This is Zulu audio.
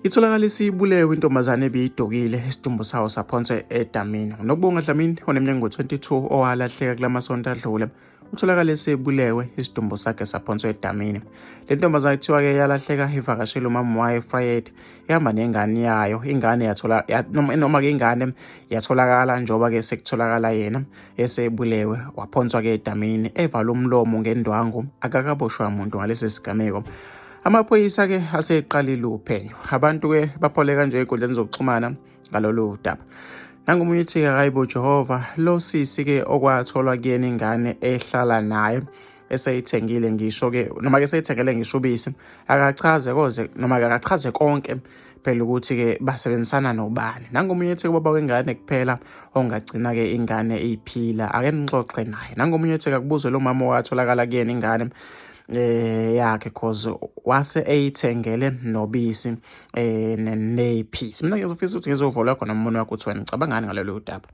Itholakala isibulewe intombazane ebiyidukile isidumbu sawo saphonswa edamini. Nokubonga Dlamini oneminyaka engu-22 owalahleka kulamasonto adlule utholakale esebulewe isidumbu sakhe saphonswa edamini. Le ntombazane kuthiwa-ke yalahleka ivakashela umama wayo eFrayed ihamba nengane yayo. Ingane yathola noma-ke ingane yatholakala njengoba-ke sekutholakala yena esebulewe waphonswa-ke edamini evala umlomo ngendwangu akakaboshwa muntu ngalesi sigameko. Amaphoyisa ke aseqalile uphenyo. Abantu ke bapholeka nje ey'nkundleni zokuxhumana ngalolu daba. Nangomunye uthi-ke hayibo Jehova, lo sisi ke okwatholwa kuyena ingane ehlala naye eseyithengile ngisho ke noma ke seyithengele ngisho ubisi akachaze koze noma ke akachaze konke phela ukuthi ke basebenzisana nobani. Nangomunye uthi ubaba wengane kuphela ongagcina ke ingane iphila ake nixoxe naye. Nangomunye uthi akubuzwe lo mama owatholakala kuyena ingane yakhe cause wase eyithengele nobisi nephisi. Mina ngizofisa ukuthi ngizovola khona umbono wakho ukuthi wena ucabangani ngalolu daba.